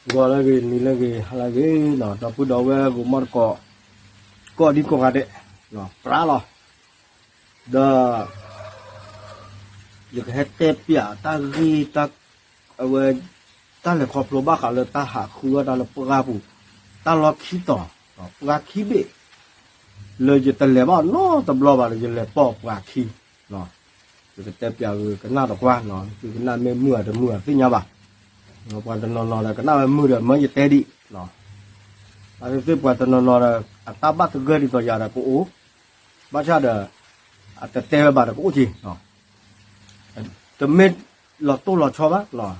ဂီၤလၢအဂ့ၤ နံၤလၢအဂ့ၤ ဟါလၢအဂ့ၤနီၤ, ဒီပုၢ်ဒီဝဲၢ် ဂီၤမီၢ်တကိး ကိးဒံကိးဂၤဒဲး ပြးလီၤ. ဒီး ယကဟဲတဲပၠးတၢ်ဂ့ၢ်တၢ် အဝဲ တၢ်လဲၤခီဖျိဘၣ်ဃးလၢတၢ်ဟးဃုအီၣ်တၢ်လၢပှၢ်ပူၤ တၢ်လီၢ်ခံတီၤ ပှၢ်ခံဘ့ၣ် လၢယတလဲၤဘၣ်နီတဘျီဘၣ်ဒီး ယလဲၤပိာ်ပှၤခံ ယကတဲပၠးဂ့ၤကနၣ်တကွၢ်နီၤ, သုကနၣ်မ့ၢ်မုာ်ဧါတမုာ်ဧါသ့ၣ်ညါဘၣ်. ပှၤတနီၤနီၤဒီး ကနၣ်ဝဲမုာ်ဒီး မၢယတဲဒံး, ဘၣ်သ့ၣ်သ့ၣ်ပှၤတနီၤနီၤဒီး အတၢ်ဘၣ်သဂၢၢ်ဒ်သိးယၤဒီးကအိၣ်, ဘၣ်ဆၣ်ဒီး အတတဲဝဲဘၣ်ဒီးကအိၣ်က့ၤ, တမ့ၢ်လီၤတိၢ်လီၤဆီဘၣ်, ဂီၤ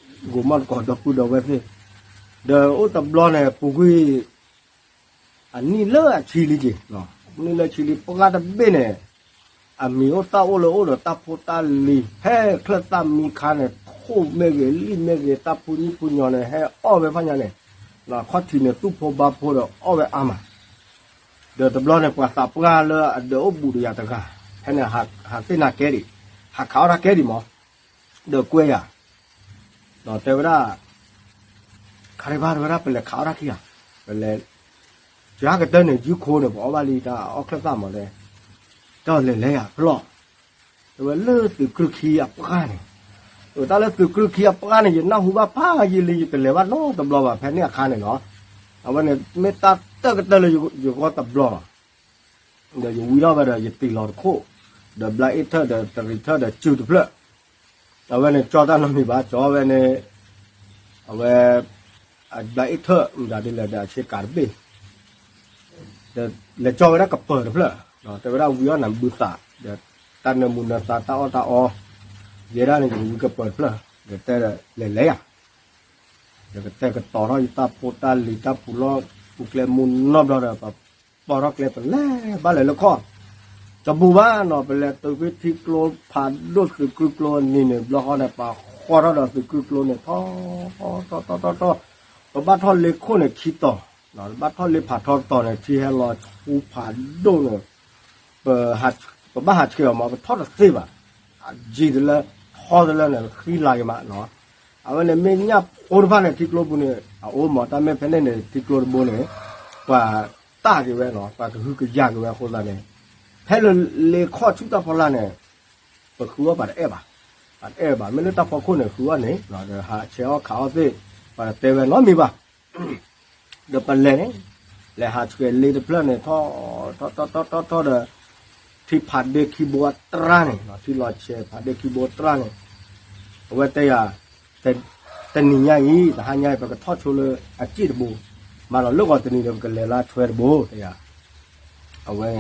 မီၢ်တကိးဒီပုၢ်ဒီဝဲၢ်သ့ၣ်, ဒီးအိၣ်တဘျီန့ၣ် ပူၤကွံာ် အနံၣ်လၢအဆံလံက့ၤ, နံၣ်လၢဆံလံ ပှၢ်တဘ့ၣ်န့ၣ် အမံၤအိၣ်တၢ်အိၣ်လၢအိၣ်ဒီးတၢ်ဖိတၢ်လံၤ ဖဲချၢၣ်သၣ်မံခါန့ၣ် ထိၣ်မ့ၢ်ဂ့ၤ လံၣ်မ့ၢ်ဂ့ၤ တၢ်ဖိညံၣ်ဖိညီန့ၣ် ဟဲအီၣ်ဝဲဖးညါန့ၣ်, ခီၣ်ထံးန့ၣ် သူၣ်ဖိဘါဖိဒီးအီၣ်ဝဲအါမး, ဒီးတဘျီန့ၣ် ပှၤသးပှၢ်လၢအဒၢးအိၣ်ဘူးဒီးယၤတဂၤ ဖဲန့ၣ် ဟးသ့ၣ်နၤကဲဒံး, ဟးခးအီၣ်တၢ်ကဲဒံးမး, ဒီးကွဲယၤ ဒီးတဲဝဲဒၣ် ခါဒံးဘၣ်တဲဝဲဒၣ် ပလဲၤခးအီၣ်တၢ်ခံဂၤ, ပလဲၤ ကကတၢၢ်န့ၣ် ယုၢ်ခိန့ၣ် ပအီၣ်ဘၣ်လံတၢ်အီၣ်ချၢၣ်သၣ်မးတဲ, တၢ်လဲၤလဲၤယၤဖျီၣ်, တဲဝဲလၢသုးကြုၢ်ခံအပှၢ်န့ၣ်, တၢ်လၢသုးကြုၢ်ခံအပှၢ်န့ၣ် ယနၢ်ဟူဘၣ်ဖးယံာ်လံ ယတလဲၤဘၣ်နီတဘျီဘၣ် ဖဲန့ၣ်အခါန့ၣ်နီၤ, အဝဲန့ၣ် မ့ၢ်တၢ်တၢၢ်ကတၢၢ်လၢယဂီၢ်တဘျီလီၤ. ဒီးယဝံထီၣ်ဝဲဒီး ယတံၢ်လီၤတခိၣ်, ဒီးဘျါအ့ၣ်ထၢၣ်ဒီးတရံးထၢၣ်ဒီးစုတဖျၢၣ်, အဝဲန့ၣ်ကၠီတၢ်နီတမံၤဘၣ် ကၠီဝဲန့ၣ်, အဝဲ အဘျါအ့ၣ်ထၢၣ်မတၤဒ်လဲၣ်ဒီးအဆ့ကၤတဘ့ၣ်, ဒီးလဲၤကၠီဝဲဒၣ်ကပၢၤတဖျၢၣ်, တဲဝဲဒၣ်ဝံအီၣ်နၤဘုသး, ဒီးတၢ်နၢမူနၢသါတၢ်အီၣ်တၢ်အီ, ယဲဒၣ်န့ၣ် ယကဝံကပၢၤတဖျၢၣ်, ဒီးတဲလဲၤလဲၤယၤ, ယကတဲာ်ကတီၤထီၣ်ယတၢ်ဖိတၢ်လံၤတၢ်ပူၤလီၢ်ပူၤကျဲမူနီတဘျီဒီး ပပိာ်ထီၣ်ကျဲပလဲၤဘၣ်လဲၤလၢခီၣ်, တဘူးဘၣ်နီၤ ပလဲၤတုၤဖဲထံကျိဖးဒိၣ်သုးကြုၢ်ကျိအနံၤန့ၣ် ဘျီဃီန့ၣ် ပှၤဃီထီၣ်ဒီးသုးကြုၢ်ကျိန့ၣ် ထီ ထီ ထီ ထီ ထီ ပဘၣ်ထီၣ်လ့ခိၣ်န့ၣ်ခံတီၤ, ပဘၣ်ထီၣ်လ့ဖးထီတီၤန့ၣ် ထံဟဲလီၤဆူဖးဒိၣ်န့ၣ် ပ ပဘၣ်ဟးဆှဲးအီၤမး ပထီၣ်တသ့ဘၣ်, အယံၤတလၢ ထီတလၢန့ၣ် ဃံလၤက့ၤမးနီၤ, အဝဲန့ၣ်မ့ၢ်ညၣ်ဖိတဖၣ်န့ၣ် ထံကျိပူၤန့ၣ် အအိၣ်မး တၢ်မ့ၢ်ဖဲန့ၣ်န့ၣ် ထံကျိတဘိန့ၣ် ပှၤတၢ်က့ၤဝဲနီၤ ပှၤကဟုကယာ်က့ၤဝဲအဃိသတးန့ၣ် ဖဲလၢလ့ခီၣ်ဆူတၢ်ဖီလာ်န့ၣ် ပဃုအီၣ်ပှၤတအဲၣ်ဘၣ်, ပှၤတအဲၣ်ဘၣ် မ့ၢ်လၢတၢ်ဖီခိၣ်န့ၣ် ဃုအီၣ်န့ၣ် ဟးဆှဲးအီၣ်ခးအီၣ်သ့ၣ် ပှၤတတဲဝဲနီတမံၤဘၣ် ဒီးပလဲၤန့ၣ် လဲၤဟးဆှဲးလ့တဖျၢၣ်န့ၣ် ထီၣ် ထီၣ် ထီၣ် ထီၣ် ထီၣ်ဒီး ထံဖးဒ့ခံဘိအတြၢ်န့ၣ် ထံလီၤဆဲးဖးဒ့ခံဘိတြၢ်န့ၣ် အဝဲတဲယၤ တနံၤညါအံၤ တဟါညါအံၤ ပကထီၣ်ဆိလၢအစ့ၣ်တဘိ, မၤလီၤလၢဂီၤတနံၤဒီး ပကလဲၤလၢထွဲတဘိ တဲယၤ အဝဲ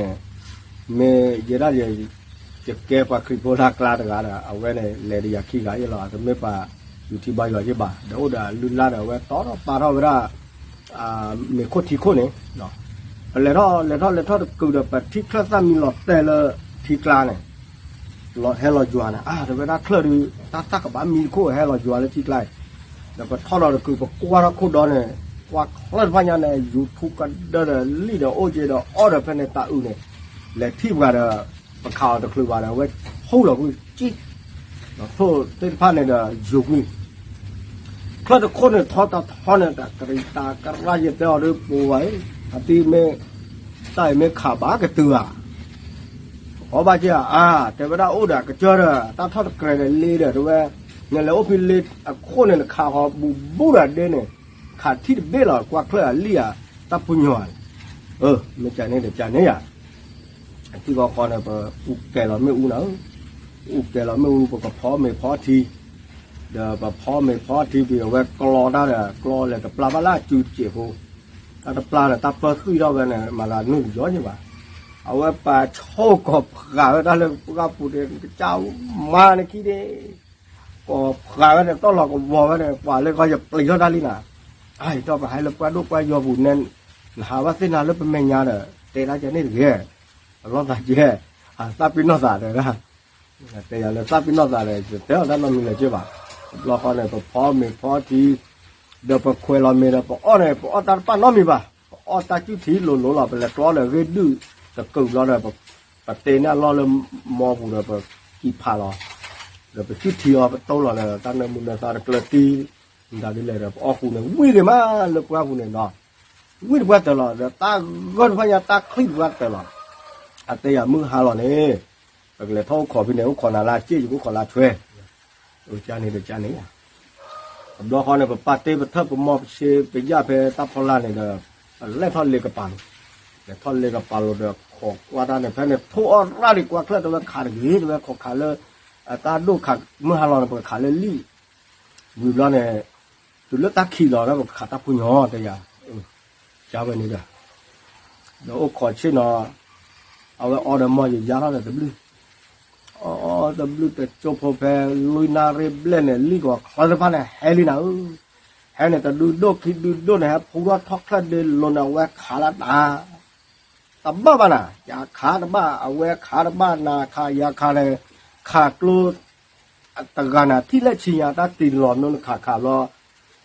မ့ၢ်ယဲဒၣ်ယ ယကဲပှၤခရံာ်ဖိလၢအကျါတဂၤဒီး အဝဲန့ၣ် လဲၤဒီးယၤခံဂၤအံၤလီၤ, တမ့ၢ်ပှၤယူၤထံဘါယွၤယ့ၢ်ဘၣ်, ဒီးအိၣ်ဒီးအလုၢ်လၢ်ဒီး အဝဲတီထီၣ်ပာ်ထီၣ်ဝဲဒၣ် မ့ၤခိၣ်ထံခိၣ်န့ၣ်, ပလဲၤထီၣ် လဲၤထီၣ် လဲၤထီၣ်တကုာ်ဒီး ပထံၣ်ချၢၣ်သၣ်မံလီၤတဲာ်လၢထံကျါန့ၣ် ဟဲလီၤယွၤန့ၣ် အါ တဲဝဲဒၣ်ချၢၣ်ဒုး တၢ်သၣ်ကဘၣ်မံတခိၣ် ဟဲလီၤယွၤလၢထံကျါအံၤ, ဒီးပထီၣ်ဒီးတကုာ် ပကွၢ်ထီၣ်ခိၣ်ဒီန့ၣ် ကွၢ်ချၢၣ်တဖၣ်ညါန့ၣ် ယူၤထူကဒၢဒီးလံၣ်ဒီးအိၣ်က့ၤဒီးအီၣ်ဒီးဖဲန့ၣ်တၤအုးန့ၣ် လဲၤထံၣ်ပှၤဒီး ပခးအီၤတချုးဘၣ်ဒီး အဝဲဟူလီၤကွံာ်ကံၣ် ထိၣ်သ့ၣ်တဖၣ်န့ၣ်ဒီးယိၤကွံာ် ချၢၣ်တခိၣ်န့ၣ် ထီတၢ်ထီန့ၣ် တၢ်ကရံၣ်တၢ်ကရၣ်ယတဲအီၤဒ်ပှၤအံၤ အသံမ့ၢ် တၢ်အံၤမ့ၢ်ခးဘၣ်ကတုၤဧါ အီၣ်ဘၣ်က့ၤဧါ အါ တဲဝဲဒၣ်အိၣ်ဒီးကစၢၢ်ဒီး တၢ်ထီၣ်တကြဲးဒီးလ့ဒီး တဲဝဲ နလဲၤအိၣ်ဖဲလ့အခိၣ်န့ၣ် နခးဃီဘူးဘူးဒီးဒ့န့ၣ် ခးထံၣ်တဘ့ၣ်လီၤ ကွၢ်ချၢၣ်အလံၣ်ဧါ တၢ်ဖိညီဧါန့ၣ် မ့ၢ်ကန့ၣ်ဒီးကန့ၣ်ယၤ အထံကီၢ်ဃီန့ၣ် ပအူကဲလီၤမ့ၣ်အူနၤဧၢ, ပအူကဲလီၤမ့ၣ်အူ ပကဖီမ့ၤဖီထံ, ဒီးပဖီမ့ၤဖီထံ ပအဝဲကျီတၢ်ဒီး ကျီလဲၤတပျၢ်ဘၣ်လၢအစုစ့းဖိ, တၢ်တပျၢ်န့ၣ် တၢ်ပၢၢ်သွံၣ်ထီၣ်ဝဲန့ၣ် မၤသးနုာ်တယီညါဘၣ်, အဝဲပာ်ဆိၣ်ကီၤဖျးဝဲဒၣ်လၢပှၢ်ပူၤန့ၣ် ကစၢ်မါန့ၣ်ခံန့ၣ် ကီၤဖျးဝဲန့ၣ် တီၢ်လီၤကဝီၤဝဲန့ၣ် ပှၤလၢကီၢ်ယပျံၤထီၣ်တၢ်လံနၤ, အါ ယတီၢ်ပဟဲလၢပှၢ်ဒိၣ်ပှၢ်ယီၤပူၤန့ၣ် နဟးဘၣ်သ့ၣ်နၤလၢပမဲာ်ညါဒီး တဲဒၣ်ကဲန့ၣ်တဂ့ၤ, အလီၢ်သးကဲ, အသးပ့ၤနီၣ်သးတဲဒၣ်, တဲယၤလၢသးပ့ၤနီၣ်သးဒီး ယတဲအီၤတၢ်နီတမံၤလၢၤက့ဘၣ်, တဘျီဃီန့ၣ် ပဖီမ့ၤဖီထံ, ဒီးပခွဲးလီၤမ့ၤဒီး ပအီၣ်န့ၣ် ပအီၣ်တၢ်တပၢ်နီတမံၤဘၣ်, ပအီၣ်တၢ်စုၣ်ထံလိၤလိၤလီၤ ပလဲၤကျီဒီးဂ့ၢ်ဒုၣ်တကုာ်ဘျီဒီး ပတ့န့ၢ်အလီၢ်လၢမီပူၤဒီး ပကံးဖးလီၤ, ဒီးပစုၣ်ထံအီၤ ပတိၢ်လီၤဒီး တၢ်နၢမူနၢသါတကျၢၤတံၢ် ဒ်လဲၣ်ဒီး ပအီၣ်ဃူန့ၣ် ဝံၣ်က့ၤမးလၢပှၢ်ပူၤန့ၣ်နီၤ, ဝံၣ်တပှၢ်တၢၢ်လီၤ ဒီးတၢ်ဂီၢ်တဖၣ်ညါတၢ်ချံၣ်တပှၢ်တၢၢ်လီၤ. အတဲယၤမုၢ်ဟါလီၤန့ၣ် ပကလဲၤထီၣ်အိၣ်ခိးဖဲန့ၣ် အိၣ်ခိးနၤလၢအစ့ၣ် ယကအိၣ်ခိးလၢအထွဲ, ကန့ၣ်ဒီးကန့ၣ်, တဘျီဃီန့ၣ် ပပာ်တ့ၢ်ပထၢၣ်ပမီၢ်ပဆ့ပယၣ်ဖဲတၢ်ဖီလာ်န့ၣ်ဒီး ပလဲၤထီၣ်လ့ကပၤလိၤ, လဲၤထီၣ်လ့ကပၤလိၤဒီး ခိးကွၢ်တၢ်န့ၣ် ဖဲန့ၣ်ထိၣ်အီၣ်ရၣ်ဒံးကွၢ်ချၢၣ် တဲဝဲခးတဂ့ၤ တဲဝဲခိးခးလၢ အတၢ်ဒိၣ်ခး မုၢ်ဟါလီၤန့ၣ် ပကခးလၢလံၣ်, ဝံၤဘျီန့ၣ် တုၤလၢတၢ်ခံးလီၤဒီး ပကခးတၢ်ဖိညီတဲယၤ, ကဝဲန့ၣ်ဒီး ဒီးအိၣ်ခိးဆ့ၣ်နီၤ, အဝဲအီဒီးမီၢ်ယယါထီၣ်ဒီးတဘျုၣ်, အီအီတဘျုၣ်တကၠိဖိဖဲ လွံၢ်နၣ်ရံၣ်ဘျဲၣ်န့ၣ် လံၣ်ကီးချၢတဖၣ်န့ၣ် ဟဲလံနၤဧၢ, ဟဲန့ၣ်တဒုဒိၣ်ခံဒုဒိၣ်န့ၣ် ဟဲဖူထီၣ်ထီၣ်ချၢၣ်ဒ့လိၤန့ၣ် အဝဲခးလၢတၢ် တဘၣ်ဘၣ်နၤ, ယခးတဘၣ် အဝဲခးတဘၣ် နၤခးယၤခးန့ၣ်, ခးကျိ တဂၤန့ၣ် ထံၣ်လဲၣ်ဆံညါ တၢ်တ့ၢ်လီၤမနုၤနခးခးဘျီ,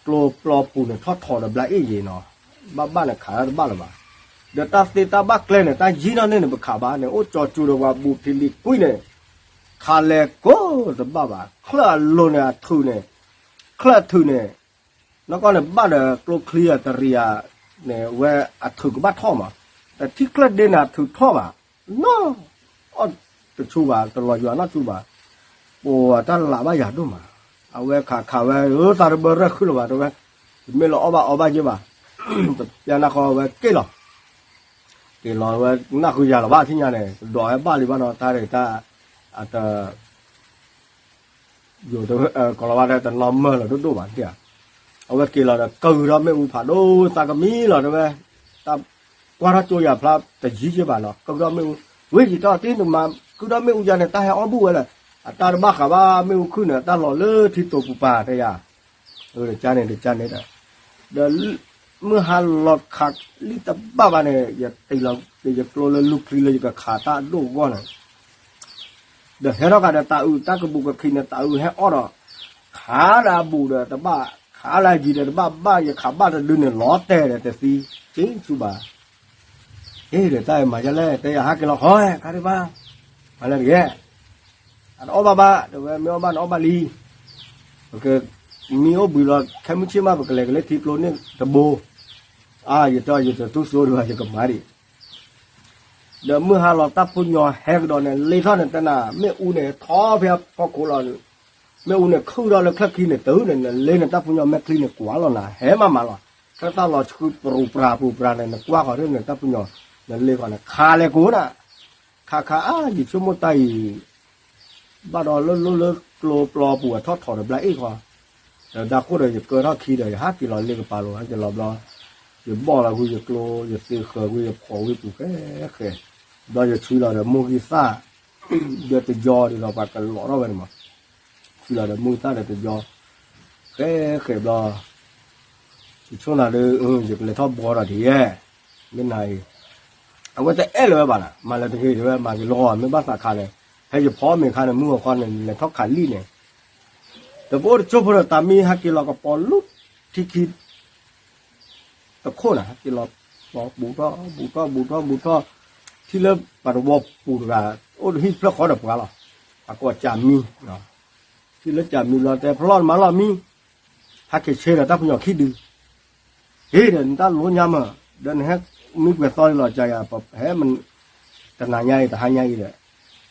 ကျိပျီပူၤန့ၣ် ထီၣ်ထီၣ်ဒီးဘျါအ့ၣ်ယံၤနီၤ, ဘၣ်ဘၣ်န့ၣ်ခးတဘၣ်လၢၤဘၣ်, ဒီးတၢ်သ့တၢ်ဘၣ်ကျဲန့ၣ် တၢ်ယံၤနီၣ်န့ၣ်န့ၣ် ပခးဘၣ်န့ၣ် အိၣ်ကၠီၤကၠူဒီးပှၤဘူးထံလံၤကွံာ်န့ၣ်, ခးလဲၤကိးတဘၣ်ဘၣ် ချၢၣ်အလိၤန့ၣ်အထုးန့ၣ်, ချၢၣ်အထုးန့ၣ် နီၢ်ကီၢ်န့ၣ်ဘၣ်ဒီးကျိချံအတရံးဧါ, န့ၣ်ဝဲအထုးကဘၣ်ထီၣ်မး, တထံၣ်ချၢၣ်ဒ့န့ၣ်အထုးထီၣ်ဘၣ်, နီၢ်, အီၣ်တဆူဘၣ် တလီၤယွၤနီတဆူဘၣ်, ပှၤတၢ်လးဘၣ်ယၤဒိၣ်မး, အဝဲခးခးဝဲ သးတဘၢရဲၣ်ဃုလီၤဘၣ်တဲဝဲ, တမ့ၢ်လၢအီၣ်ဘၣ်အီဘၣ်က့ဘၣ်, တပျၢ်နၢ်ဃီဝဲက့ၣ်လီၤ, က့ၤလီၤဝဲနၢ်ဃုယၤလီၤဘၣ်ထံၣ်ညါန့ၣ် ကဒီးဝဲဘၣ်လံဘၣ်နီၤ တၢ်ဒၣ်တၢ်, အတ ယိၤတဝဲ ကီၤလၤဝါတဲတနီၤမၢၢ်လီၤဒိၣ်ဒိၣ်ဘၣ်ဧါ, အဝဲက့ၤလီၤဒီး ကဂုာ်ထီၣ်မ့ၣ်အူဖးဒိၣ်သးကမံလီၤတဲဝဲ, တၢ်ကွၢ်ထီၣ်ကၠိယၤဖျါတယံၤက့ဘၣ်နီၤ ကဂုာ်ထီၣ်မ့ၣ်အူ, ဝ့ၢ်ယံၤထီၣ်တ့ၢ်နမၤ ကဂုာ်ထီၣ်မ့ၣ်အူယၤန့ၣ် တၢ်ဟဲအီၣ်ဘူၣ်ဝဲလၢ, အတၢ်တဘၣ်ဃးဘၣ်မ့ၣ်အူခုၣ်န့ၣ် တၢ်လီၤလၢထံတိာ်ပူၤပၤတဲယၤ, တကါန့ၣ်တကါန့ၣ်ဒီး, ဒီး မုၢ်ဟါလီၤခးလံတဘၣ်ဘၣ်န့ၣ် ယတ့ၢ်လီၤက့ၤယကျိလၢလူၢ်ချံလၢယကခးတၢ်အဒိၣ်အဂီၢ်န့ၣ်, ဒီးဟဲထီၣ်ဃာ်ဒီးတၤအုးတၢ်ကဘူးကခံန့ၣ် တၤအုးဟဲအီၣ်ဒီး, ခးလၢအဘူးဒီးတဘၣ်, ခးလၢအယံၤဒီးတဘၣ်, ဘၣ်ယခးဘၣ်တဒုန့ၣ် လီၤတဲာ်ဒီးတသံ, က့ဆူဘၣ်, ဟ့ၣ်ဒီးတၢ်အံၤမၤဒ်လဲၣ် တဲယၤဟးက့ၤလီၤဃီ ခါဒံးဘၣ်, မၤလၢတဂ့ၤ အတအီၣ်ဘၣ်ဘၣ် တဲဝဲ မ့ၢ်အီၣ်ဘၣ်န့ၣ်အီၣ်ဘၣ်လံ, ပကမံအိၣ်ဘှံးလီၤ ခဲမုၢ်ဆ့ၣ်မး ပကလဲၤကလဲၤထံကျိန့ၣ်တဘိ, အါ ယတၢ်ယတတူၢ်စိဒံးဘၣ် ယကမၤဒံး, ဒီးမုၢ်ဟါလီၤတၢ်ဖိညီဟဲကဒီးန့ၣ် လ့ထီၣ်န့ၣ်တနၤ မ့ၣ်အူန့ၣ်ထီဖဲအဖီခိၣ်လီၤ, မ့ၣ်အူန့ၣ်ခုၣ်ထီၣ်လၢချၢၣ်ခံန့ၣ် တုၤန့ၣ် နလ့န့ၣ် တၢ်ဖိညီမဲာ်ချံန့ၣ် ကွၢ်လီၤနၤ ဟဲမးမးလီၤ, ချၢၣ်သၣ်လီၤဆှုပရူၤပြၤပရူၤပြၤန့ၣ် နကွၢ်ဃီၤဒ်န့ၣ် တၢ်ဖိညီ, နလ့ဃီၤန့ၣ် ခးလဲၤကိးနၤ, ခးခးအါ ယဆိကမိၣ်တၢ်အံၤ ဘၣ်ဒီးလၢလၢလၢကျိပျီပူၤအထီၣ်ထီၣ်ဒီးဘျါအ့ၣ်ဃီ, ဒီးဒၣ်ခိၣ်ဒီးယကၢထီၣ်ခံဒီး ယဟးက့ၤလီၤလ့ကပၤလိၤ ဟဲက့ၤလီၤဘျီ, ယဘီၣ်လီၤဝံၤယကျိ ယသ့ဃၢၤဝံၤယဖှီၣ်ဝံၤပူၤဃဲဃဲ, ဘျီယဆှံလီၤဒီးမိၢ်ဂံၢ်သၣ်, ဒီးတယီဒ်သိးပှၤကလီၤထီၣ်ဝဲန့ၣ်မး, ဆှံလီၤဒီးမိၢ်ဂံၢ်သၣ်ဒီးတယီ, ဃဲဃဲဘျီ ယဆိကမိၣ်ဒီး ယကလဲၤထီၣ်ဘှီဒီးဒ်ယဲ, မ့ၢ်နၤအံၤ, အဝဲတအဲၣ်လၢၤဝဲဘၣ်နၤ မၤလၢတဂ့ၤတဲဝဲ မၤက့ၤလီၤ မ့ၢ်ဘၣ်သးခးလဲၣ်, ဖဲယဖီမ့ၤခါန့ၣ် မုၢ်ဂီၤခီန့ၣ် လဲၤထီၣ်ခးလံၣ်န့ၣ်, ဒီးပအိၣ်တကၠိဖိဒီးတၢ်မံဟဲက့ၤလီၤကပီၤလူထံခံ တခိၣ်နၤ ဟဲက့ၤလီၤ ပူၤထီၣ် ပူၤထီၣ် ပူၤထီၣ် ပူၤထီၣ်, ထံၣ်လၢပှၤတဝီပူၤတဂၤ အိၣ်တဟံၣ်ဖျၢၣ်ဃီဒီးပှၤလီၤ, အကိးကၢ်မံ, ထံၣ်လၢကၢ်မံဘျီတဲ ဖျီၣ်နမၤလီၤမံ, ဟဲက့ၤဆ့ဒီးတၢ်ပညီခံဒု, ဟ့ၣ်ဒီးနတၢ်လိညါမး, ဒီးနဟဲမံပှဲၤသီလီၤကၢ်ယၤ ပဟဲ တနၤညါအံၤ တဟါညါအံၤဒီး,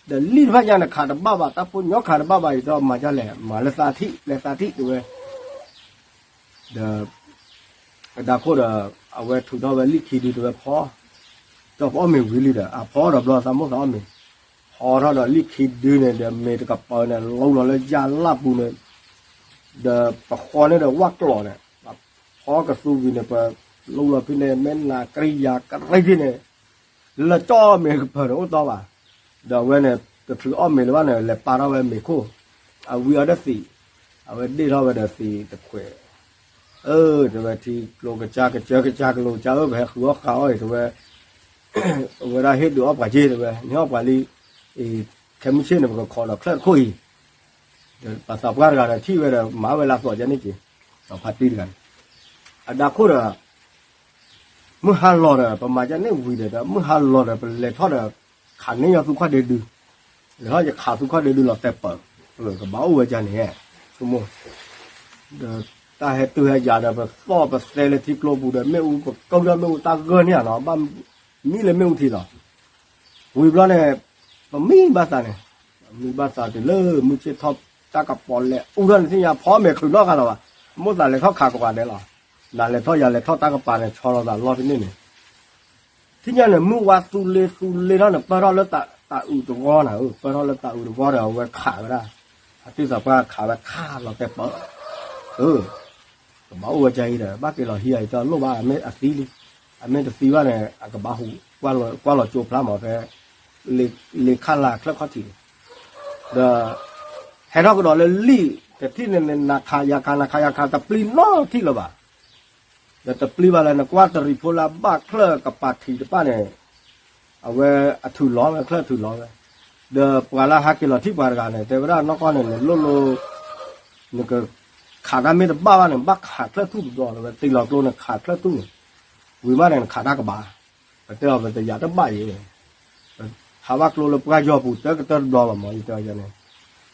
ဒီးလံၣ်တဖၣ်ညါန့ၣ် ခးတဘၣ်ဘၣ် တၢ်ဖိညီခးတဘၣ်ဘၣ် ယတမၤဒ်လဲၣ် မၤလၢသးထံၣ် လၢသးထံၣ်တဲဝဲ, ဒီး အဒၣ်ခိၣ်ဒီး အဝဲထုးထီၣ်ဝဲလံၣ်ခံဒုတဲဝဲဖီ, ဒီးပအီၣ်မ့ၤဝံၤလံဒီး အဖီဒီးဘျီသးမိၢ်သးအီၣ်မ့ၤ, ဖီထီၣ်ဒီးလံၣ်ခံဒုန့ၣ် ဒီးမ့ၤတကပၤန့ၣ် လူလီၤလၢယၢ်လၢ်ပူၤန့ၣ်, ဒီးပဃီန့ၢ်ဒီးဝၣ်ကျီၤန့ၣ်, ဖီကသူဝံၤန့ၣ် ပလူလီၤဖဲန့ၣ် မ့ၢ်နၤကရံယၤကရံဖဲန့ၣ် လၢကၠီၣ်မ့ၤကပၤန့ၣ်အိၣ်တီဘၣ်, ဒီးအဝဲန့ၣ် တချုးအီၣ်မ့ၤလၢၤဘၣ်န့ၣ် လဲၤပာ်ထီၣ်ဝဲမ့ၤခိၣ်, အဝံအီၤဒီးသံး, အဝဲဒ့ၣ်ထီၣ်ဝဲဒီးသံးတခွဲး, အၢ တဲဝဲထံကျိကစၢ်ကစၢ်ကစၢ်ကလိၤကစၢ်ဧၢ ပဟဲဃုအီၣ်ဃာ်အီၣ်အံၤတဲဝဲ, အဝဲဒၣ်ဟ့ၣ်ဒုးအီၣ်ပှၤက့တဲဝဲ နဟ့ၣ်အီၣ်ပှၤလံ, ခဲမုၢ်ဆ့ၣ်န့ၣ် ပကခိးဒီးချၢၣ်တခိၣ်အံၤ, ဒီးပှၤသးပှၢ်တဂၤဒီးထံၣ်ဝဲဒီးမၤဝဲလၢအသီၣ်ကန့ၣ်က့ၤ, ဒီးဖါတံၢ်တဂၤန့ၣ်, အဒၣ်ခိၣ်ဒီး မုၢ်ဟါလီၤဒီး ပမၤကန့ၣ်ဝံၤဒီး မုၢ်ဟါလီၤဒီး ပလဲၤထီၣ်ဒီး ခးန့ၢ်ယီၤသူခွါဒ့ဒု, လဲၤထီၣ်ယခးသူခွါဒ့ဒုလီၤတဲာ်ပၢၢ်, ကဘၣ်အိၣ်ဝဲဒ်န့ၣ်, ဆိကမိၣ်, ဒီး တၢ်ဟဲတုၤဟဲယၤဒီး ပသီၣ်ပသဲလၢထံကျိပူၤဒီး မ့ၣ်အူပကၢထီၣ်မ့ၣ်အူတၢ်ဂၢၢ်န့ၣ်ဧါနီၤ, ဘၣ်မံလၢမ့ၣ်အူထံလီၤ. ဝံၤဘျီန့ၣ် ပမံဘၣ်သးန့ၣ်, မံဘၣ်သးတုၤလၢမုၢ်ဆ့ၣ်ထီၣ် တၢ်ကပီၤလဲၤအူထီၣ်န့ၣ် သ့ၣ်ညါဖီမ့ၤချုးနီတဂၤလီၤဘၣ်, မိၣ်သးလဲၤထီၣ်ခးကိးဂၤဒဲးလီၤ. နလဲၤထီၣ်ယၤလဲၤထီၣ် တၢ်ကပၤန့ၣ် ဆီလီၤသးလီၢ်ဖဲန့ၣ်န့ၣ် ထံၣ်ညါန့ၣ် မုၢ်ဝါသူလ့သူလ့ထီၣ်န့ၣ် ပၢၢ်ထီၣ်လၢတၤအုးတဝီနၤဧၢ, ပၢၢ်ထီၣ်လၢတၤအုးတဝီဒီး အဝဲခးဝဲဒၣ်, အသံၣ်သးပှၢ်ခးဝဲခးလီၤတဲာ်ပၢၢ်, အၢ, ကဘၣ်အိၣ်ဝဲကအံၤဒီး ဘၣ်က့ၤလီၤဟံးအံၤတလိၣ်ဘၣ်, အမ့ၢ်အသံလံ, အမ့ၢ်တသံဘၣ်န့ၣ် အကဘၣ်ဟူး, ကွၢ်လီၤကၠိဖျါမးဖဲ လ့ခၣ်လၤချၢခီၣ်ထံးန့ၣ်, ဒီး ဟဲထီၣ်ကဒီးလၢလံာ်တထံၣ်န့ၣ် နခးယၤခး နခးယၤခး တပျံၤနီတထံၣ်လၢၤဘၣ် ဒီးတပျံၤဘၣ်လၢ နကွၢ်တရံးဖိလၢအဘၣ်ချၢၣ်ကပၤထံးတဖၣ်န့ၣ်, အဝဲအထုးလီၤဝဲ ချၢၣ်ထုးလီၤဝဲ, ဒီးပှၤလၢဟးက့ၤလီၤထံၣ်ပှၤတဂၤန့ၣ် တဲဝဲဒၣ်နီၢ်ကီၢ်န့ၣ် နလိၣ်လိၣ်, နကခးတၢ်မ့ၢ်တဘၣ်ဘၣ်န့ၣ် ဘၣ်ခးချၢၣ်ထူၣ်တဘျီလီၤဝဲ, တ့ၢ်လီၤကျိန့ၣ် ခးချၢၣ်ထူၣ်န့ၣ်, ဝံၤမးန့ၣ် နခးတၢ်ကဘၣ်, ပတဲအီၤပတယာ်တဘၣ်ယဲ ဟးဘၣ်ကျိလၢပှၢ်ယီၤပူၤတၢကတၢၢ်တဘျီလီၤမး ယတဲန့ၣ်,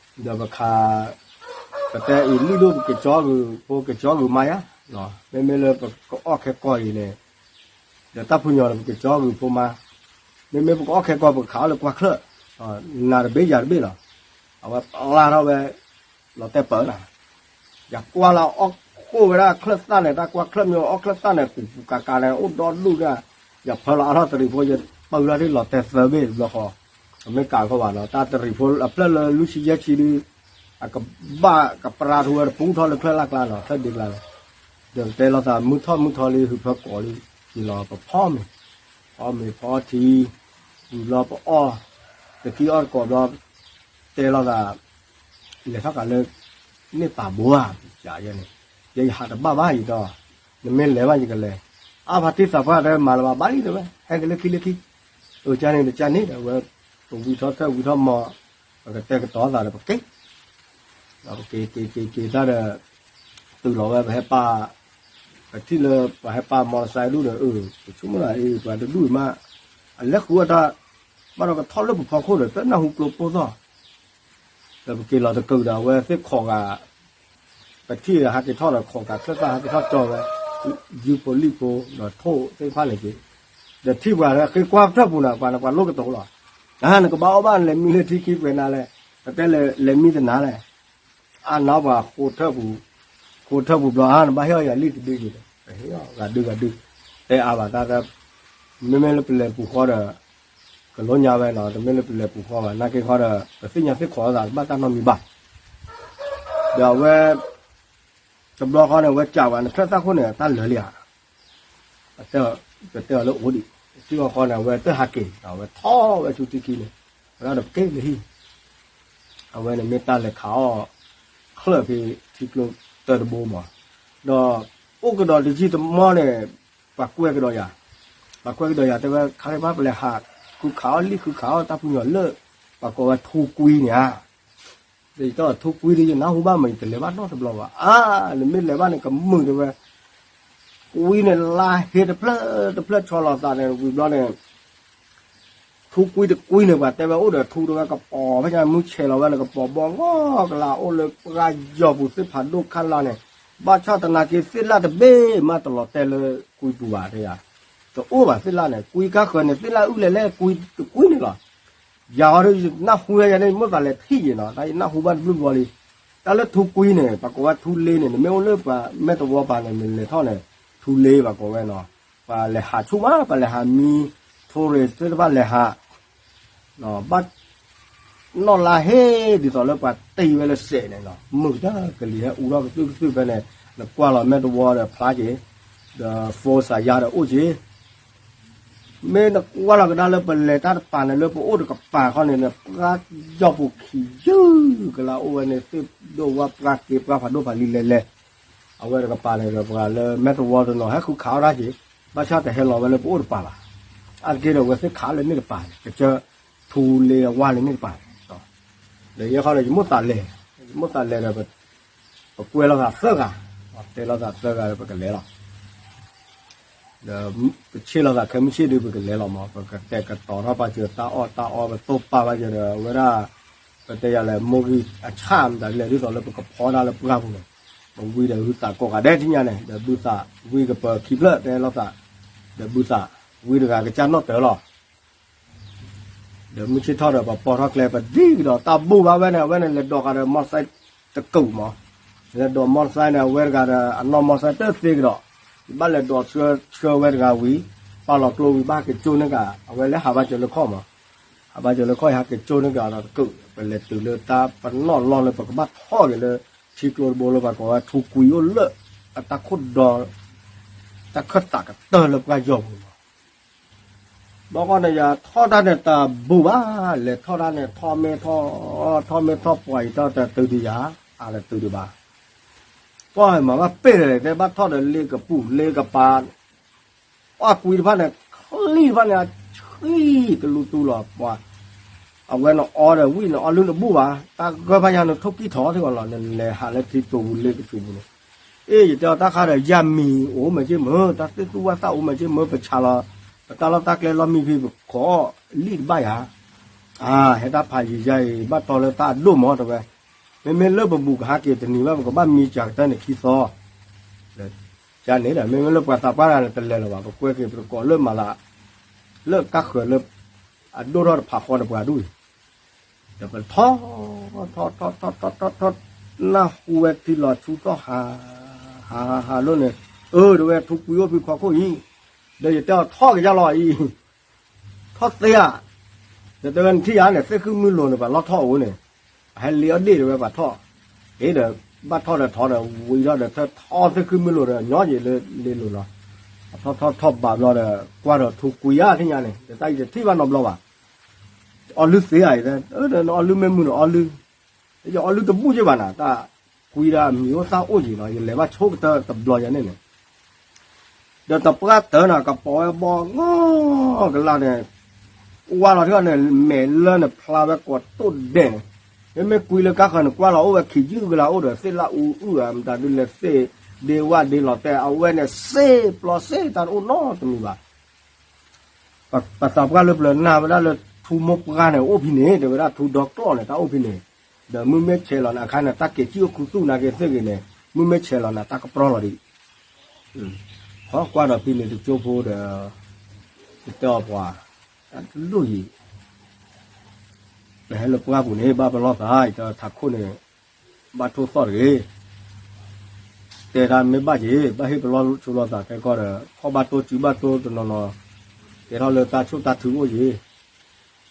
ဒီးပခး, ပတဲအံၤလံၣ်ဒိၣ်ပက့ၤကၠီဂုာ်ဖိက့ၤကၠီဂုာ်မါယါ, မ့မ့ၢ်လၢပကအီၣ်ခဲကီၢ်အံၤန့ၣ်, ဒီးတၢ်ဖုညီၤန့ၣ် ပက့ၤကၠီဂုာ်ဖိမါ, မ့မ့ၢ်ပကအီၣ်ခဲကီၢ် ပကခးအီၣ်လၢပှၢ်ချၢၣ်, နၤတဘ့ၣ်ယၤတဘ့ၣ်လီၤ, အဝဲပျၢ်ထီၣ်ဝဲ, လီၤတဲာ်ပၢၢ်နၤ ယကွၢ်လၢအီၣ်ဃိၣ်ဝဲဒၣ်ချၢၣ်သၣ်န့ၣ် တၢ်ကွၢ်ချၢၣ်မ့ၢ်အီၣ်ချၢၣ်သၣ်န့ၣ် ပူၤပူၤကၤကၤန့ၣ် အိၣ်ဒီဒူၣ်ဒၣ်, ယဖၢလီၤအါထီၣ်တရံးဖိ ယပၢလီၤဒ်လီၤတဲာ်သၢဘ့ၣ်တဘျီဃီ, ပမ့ၢ်ကးဃီဘၣ်နီၤ တၢ်တရံးဖိအဖျၢၣ်လၢလွံၢ်ဆံယဲၢ်ဆံဒုး, အကဘၣ်ကပြါထူဝဲတပူထီၣ်လၢချၢၣ်လၢ်ကျါနီၤ ချၢၣ်ဒ့ကျါလီၤ, ဒီးပတဲလိာ်သးမုၢ်ထီၣ်မုၢ်ထီၣ်လံ ဟုးဖၢကီးလံ, က့ၤလီၤပဖီမ့ၤ, ဖီမ့ၤဖီထံ, ဝံၤဘျီပအီၣ်, တကံအီၣ်တကိးဘျီ, တဲလိာ်သး လဲၤထီၣ်ကးလၢ, န့ၢ်ပာ်ဘိဧါ, ယၤယဲန့ၣ်, ယဲယဟးတဘၣ်ဘၣ်ယတီ, နမ့ၢ်လဲၤဘၣ်ယကလဲၤ, အါဖါတံၢ်သးပှၢ်တဲမၤလၢၤဘၣ်ဘၣ်လံတဲဝဲ ဟဲက့ၤလၢခံလၢခံ, အကန့ၣ်တကန့ၣ်ဒီးဝဲ, ပဝံထီၣ်ထၢၣ်ဝံထီၣ်မီၤ, ပကတဲာ်ကတီၤသးဒီးပက့ၤ ဒီးပက့ၤက့ၤက့ၤက့ၤတၢ်ဒီး, တုၤလီၤဝဲပဟဲပာ်, ပထံၣ်လၢပှၤဟဲပာ်မီတစဲးဒူၣ်ဒီး အၢ ပဆိကမိၣ်သးအံၤ ပှၤတဒူၣ်အံၤမး, အလဲၤဃုအီၣ်တၢ်, ဘၣ်ဒီးကထီၣ်လၢပဖီခိၣ်ဒီး တနၢ်ဟူကျိပိၢ်သီၣ်, ဒီးပက့ၤလီၤတကုာ်ဒီး အဝဲသ့ၣ်ခိးဂၤ, ပထံၣ်ဟးက့ၤထီၣ်ဒီးခိးကးချၢၣ်သၣ်ဟးက့ၤထီၣ်ကၠီဝဲ, ယူဖိလံၣ်ဖိ, ဒီးထိၣ်သ့ၣ်တဖၣ်န့ၣ်က့ၤ, ဒီးထံၣ်ပှၤလၢဃ့ကွၢ်ထၢၣ်ပူၤန့ၣ် ပှၤန့ၣ်ပှၤလိၣ်ကတိၤလီၤ, နကဘၣ်အီၣ်ဘၣ်လဲၤမံလၢထံခံပှဲၤနၤလဲၣ်, ပတဲလဲၤမံတနၤလဲၣ် အါနီၤပှၤဃိထၢၣ်ပူၤ, ဃိထၢၣ်ပူၤဘျီ နဘၣ်ဟ့ၣ်အီၣ်ယၤလံာ်တဒုယံၤ, ဂၤဒုဂၤဒု, တဲအါဘၣ်တၢ်, မ့မ့ၢ်လၢပလဲၤပူၤဃီဒီး, ကလိညါဝဲနီၤ တမ့ၢ်လၢပလဲၤပူၤဃီဘၣ် နာ်က့ဃီဒီး ပသ့ၣ်ညါသ့ၣ်ခိးသးတဘၣ်တၢ်နီတမံၤဘၣ်, ဒီးအဝဲ, တဘျီဃီန့ၣ် အဝဲကးဝဲနချၢၣ်သၣ်ခိၣ်န့ၣ် တၢ်လၢာ်လံဧါ ပတဲအီၤလၢအိၣ်ဒံး, ထံၣ်ဃီဃီန့ၣ် အဝဲတဟးက့ၤ အဝဲထီၣ်ဝဲဆူထံခံန့ၣ်, ဝဲဒၣ်ဒီးပက့ၤလၢဟံၣ်, အဝဲန့ၣ်မ့ၢ်တၢ်လဲၤခးအီၣ်, ချၢၣ်ဖဲထံကျိတၢတဘိမး, ဒီး, အိၣ်ကဒီးတယံာ်တမီၢ်န့ၣ်, ပှၤကွဲကဒီးယၤ, ပှၤကွဲကဒီးယၤတဲဝဲ ခါလၢဘၣ်ပလဲၤဟး, ဃုခးအီၣ်လံာ်ဃုခးအီၣ်တၢ်ပူၤညီၤလၢ, ပှၤကိးဝဲထူကွံန့ၣ်ဧါ ယတီၢ်ထူကွံဒီးယနၢ်ဟူဘၣ်မး ယတလဲၤဘၣ်နီတဘျီဘၣ် အါ, နမ့ၢ်လဲၤဘၣ်န့ၣ် ကမုာ်တဲဝဲ, ကွံန့ၣ်လါဟ့တဖျၢၣ်တဖျၢၣ်ဆီလီၤသးန့ၣ် ဝံၤဘျီန့ၣ်, ထူကွံတကွံန့ၣ် ပှၤတဲဝဲအိၣ်ဒီးထူတဲဝဲ ကပီၤဖဲညါမုၢ်ဆဲးလီၤဝဲန့ၣ် ကပီၤဘီဂီၢ်ကလါအိၣ်လၢပှၢ်ယီၤပူၤသ့ၣ်ဖးဒိၣ်ခါလါန့ၣ်, ဘၣ်ဆၣ်သနာ်က့သ့ၣ်လၣ်တဘ့ၣ်မးတလီၤတဲာ်လၢကွံပူၤဘၣ်တဲယၤ, တအိၣ်ဘၣ်သ့ၣ်လၣ်န့ၣ် ကွံကါဃၢၤန့ၣ် သ့ၣ်လၣ်အုၣ်လဲၣ်လဲၣ်ကွံတကွံန့ၣ်လီၤ ယၤဃီဒီးယနၢ်ဟူဝဲယၤန့ၣ် ယမိၣ်သးလဲၤထံၣ်ယံၤနီၤ တၢ်ယနၢ်ဟူဘၣ်တဘျုးဘျီလံ, တၢ်လၢထူကွံန့ၣ် ပှၤကိးဝဲထူလ့န့ၣ် နမ့ၢ်အိၣ်လၢပှၤမဲာ်တဝီပၤန့ၣ် နလဲၤထီၣ်န့ၣ် ထူလ့ပှၤကိးဝဲနီၤ, ပှၤလဲၤဟးဆူၣ်မး ပှၤလဲၤဟးမံ, tourist သ့ၣ်တဖၣ်လဲၤဟး ဘၣ် နီၢ်လါဟ့ ဒ်သိးလၢပှၤတ့ဝဲလၢစဲးန့ၣ်နီၤ မုၢ်ကတၢၢ်ကလံၤဟဲအူထီၣ်ကသုၣ်ကသုၣ်ဖဲန့ၣ် နကွၢ်လီၤမဲာ်တဝီဒီးဖျါက့ၤ, ဒီး phone စးယါဒီးအိၣ်က့ၤ မ့ၢ်နကွၢ်လီၤကဒါလၢပလဲၤတၢ်တပၤန့ၣ် လၢပအိၣ်တကပၤခီန့ၣ် ပှၢ်ယီၤပူၤခံယုၢ်ကလါအိၣ်ဝဲန့ၣ် သ့ၣ်ဒိၣ်ဝါပှၢ်က့ၤပှၢ်ဖးဒိၣ်ဖးလံၤလဲၤလဲၤ, အဝဲတကပၤန့ၣ်ဒီးပှၤလၢမဲာ်တဝီတနီၤဟဲဃုခးအီၣ်တၢ်က့ၤ, ဘၣ်ဆၣ်တဟဲလီၤဝဲလၢပအိၣ်တပၤဘၣ်, အါတက့ၢ်ဒီးအဝဲသ့ၣ်ခးလၢန့ၣ်တပၤန့ၣ် ကစၢၢ် ထူလ့အဝါလၢန့ၣ်တပၤန့ၣ်, ဒီးယဲခီဒီးယမိၣ်သးလဲၤ, ယမိၣ်သးလဲၤဒီး ပကွဲလီၤသးသၢဂၤ, တဲလီၤသးသၢဂၤဒီးပကလဲၤလီၤ ဒီးပဆ့ၣ်လီၤသးခဲမုၢ်ဆ့ၣ်ဒုးပကလဲၤလီၤမး ပကတဲာ်ကတီၤထီၣ်ပာ်စၢၤတၢ်အီၣ်တၢ်အီပတိၢ်ပာ်ပာ်စၢၤဒီး အဝဲဒၣ် ပတဲယၤလဲၣ် မိၢ်ဂံၢ်အဆၣ်မတၤလဲၣ် ဒ်သိးလၢပကဖီဒၣ်လၢပှၢ်ပူၤန့ၣ်, ပဝံဒီးဟုသးကိးဂၤဒဲးထံၣ်ညါန့ၣ် ဒီးဘုသးဝံကပၢၤခံဖျၢၣ်တဲလိာ်သး, ဒီးဘုသးဝံတဂၤကစၢ်နီၣ်တၢၤလီၤ. ဒီးမုၢ်ဆ့ၣ်ထီၣ်ဒီးပပိာ်ထီၣ်ကျဲ ပဒံကဒီးတၢ်ဘူၣ်ဘၣ်ဝဲန့ၣ် အဝဲန့ၣ်လဲၤဒိးဃာ်ဒီး မီၢ်စဲတကုးမး, လဲၤဒိးမီၢ်စဲန့ၣ် အဝဲတဂၤဒီးအနီၢ်မီၢ်စဲတသ့ကဒီး, ယဘၣ်လဲၤဒိးဆှၢဝဲတဂၤဝံၤ, ပာ်လီၤကျိဝံၤ ဘၣ်ဟဲက့ၤကၠိန့ၢ်က့ၤ အဝဲလဲၤဟးဘၣ်စၢၤလၢခီၣ်မး, ဟးဘၣ်စၢၤလၢခီၣ် ယဟဲက့ၤကၠိန့ၢ်က့ၤဒီးတကုး, ပလဲၤတုၤလၢတၢ်ပနီၣ်လီၢ်လၢပကဘၣ်ထီၣ်က့ၤလၢ ထံကျိတဘိလၢပှၤကိးဝဲထူကွံအိၣ်လၢ အတၢ်ခိၣ်ဒီ တၢ်ခၢၣ်သးကတၢၢ်လၢပှၢ်ယီၤပူၤလီၤ. ဘျီဃီန့ၣ် ယထီၣ်တၢ်န့ၣ်တဘူၣ်ဘၣ်, လဲၤထီၣ်တၢ်န့ၣ် ထီၣ်မ့ၢ်ထီၣ်, ထီၣ်မ့ၢ်ထီၣ်ပှၤအံၤထီၣ်တတုၤဒံးယၤ, အါတတုၤဒံးဘၣ်. ကွၢ်မၤဘၣ်ပ့ၢ်ဒီး တဲဘၣ်ထီၣ်ဒီးလ့ကပူၤလ့ကပၤ, အီၣ်ကွံတဖၣ်န့ၣ် ချံတဖၣ်န့ၣ် အဆံၣ်တလူတူလီၤပှၤ အဝဲန့ၣ်အီဒီးဝံၣ်န့ၣ် အီလုၢ်တဘူၣ်ဘၣ်, တၢ်ဂၢၢ်ဘၣ်ယၤန့ၣ် ထိၣ်ကံၢ်ထီၣ်ထံၣ်အီၤလီၤ, နလဲၤဟးလၢထံတိၤပူၤလ့ကပူၤပူၤန့ၣ်, အ့ၣ် ယတဲအီၤတၢ်ဃါဒီး ယၤမံၤအိၣ်မးက့မ့ၢ်, တၢ်သ့ၣ်သူၣ်ဝၣ်သၣ်အိၣ်မးက့မ့ၢ်, ပဆးလီၤ ပတၢ်လီၢ်တၢ်ကျဲလီၢ်မံဖဲပခိးလံၣ်တဘၣ်ယၤ, အါ ဟဲတၢ်ဖးယံၤယါအံၤ ဘၣ်တီလၢတၢ်အဒိၣ်မးတဲဝဲ, မ့မ့ၢ်လၢပဘူၣ်ကဟးက့ၤတနံၤဘၣ် ပကဘၣ်မံစှၤကတၢၢ်န့ၣ်ခံသီ ယၤန့ၣ်ဒီး မ့မ့ၢ်လၢပှၤသးပှၢ်တဂၤန့ၣ် တလဲၤလၢၤဘၣ်, ပကွဲက့ၤပတကိးလၢမၤလၤ လၢကါဃၢၤလၢ အဒိၣ်ထီၣ်တဖးဃီဒီးပှၤဒူၣ်အံၤ, ဒီးပထီၣ် ထီၣ်ထီၣ်ထီၣ်ထီၣ်ထီၣ်ထီၣ်ထီၣ် နၢ်ဟူဝဲထံလီၤဆူထီၣ်ဟး ဟးဟးဟးလိၣ်န့ၣ်, အၢ တဲဝဲ ထူကွံအိၣ်ဖဲခီခိၣ်အံၤ, ဒီးယတဲအီၤထီၣ်ကယါလီၤအံၤ ထီၣ်သ့ဧါ, ယတဲဝဲနထံၣ်ဧါန့ၣ် သ့ၣ်ဃုမုၢ်လိၤန့ၣ် ပှၤလီၢ်ထီၣ်အိၣ်န့ၣ်, အဟဲလ့အီၣ်ဒ့ၣ်တဲဝဲပှၤထီၣ်, အ့ဒီး ဘၣ်ထီၣ်ဒီးထီၣ်ဒီးဝံၤထီၣ်ဒီးထီၣ်သ့ၣ်ဃုမုၢ်လိၤဒီးညီယံာ်လၢလ့လိၤလီၤ, အထီၣ်ထီၣ်ထီၣ်ဘးဘျီဒီး ကွၢ်ဒီးထူကွံဧါထံၣ်ညါန့ၣ် တၢ်ယတထံၣ်ဘၣ်နီတဘျီဘၣ်, အီလုၢ်သ့ဧါအံၤ, နအီလုၢ်မ့ၢ်မုၢ်န့ၣ်အီလုၢ်, ယအီလုၢ်တဘူၣ်က့ဘၣ်နၤ တၢ်ကွံဒၣ်မံၤအိၣ်သၣ်အိၣ်က့ၤလီၤ ယလဲၤဘၣ်ဆိကတၢၢ်တဘျီယၤန့ၣ်န့ၣ် ဒီးတပှၢ်တၢၢ်န့ၣ် ကပီၤဝဲဘီငီၢ်ကလာ်န့ၣ်, ဝါလီၤထံၣ်န့ၣ် မဲာ်လၢန့ၣ် ဖျါဝဲကိးတိၢ်ဒဲးန့ၣ်, မ့မ့ၢ်ကွံလၢကါဃၢၤန့ၣ် ကွၢ်လီၤအိၣ်ဝဲခံယုၢ်ကလးအိၣ်ဒီး သ့ၣ်လၣ်အူအုၣ်ဧါ မတၤဒုလဲၤသ့ၣ်ဒ့ဝၣ်ဒ့လီၤတဲာ် အဝဲန့ၣ် စ့ပျီစ့တၢ်တအိၣ်နီတမံၤဘၣ်. ပသးပှၢ်လၢပျၢၤနၢ်ဝဲဒၣ်လၢထူမိၢ်ပှၢ်န့ၣ် အိၣ်ဖဲန့ၣ် တဲဝဲဒၣ်ထူဒီကျီၢ်န့ၣ် တၢ်အိၣ်ဖဲန့ၣ်, ဒီးမုၢ်မ့ၢ်ဆဲးလီၤန့ၣ် အခါန့ၣ် တၢ်က့ၤကံၣ်အိၣ်ခူသူၣ်နာ်က့ၤသ့ၣ်ဂ့ၤန့ၣ် မုၢ်မ့ၢ်ဆဲးလီၤန့ၣ် တၢ်ကပြီလီၤဒံး, ဟီကွၢ်ဒီးဖဲန့ၣ်တကၠိဖိဒီး ယတဲအီၤပှၤ တၢ်တလိၣ်ယံၤ ပဟဲလၢပှၢ်ပူၤန့ၣ် ဘၣ်ပလီၢ်သး ယတဲထးခိၣ်န့ၣ် ဘၣ်ထိၣ်သီၣ်တဂ့ၤ, တဲဒၣ်မ့ၢ်ဘၣ်က့ၤ ဘၣ်ဟ့ၣ်ပလီၢ်ဆိလီၤသးခဲကီၢ်ဒီး ခီၣ်ဘၣ်တိစူၤဘၣ်တိတနီၤနီၤ, ကဲထီၣ်လၢတၢ်ဆိၣ်တၢ်ထုအိၣ်ယံ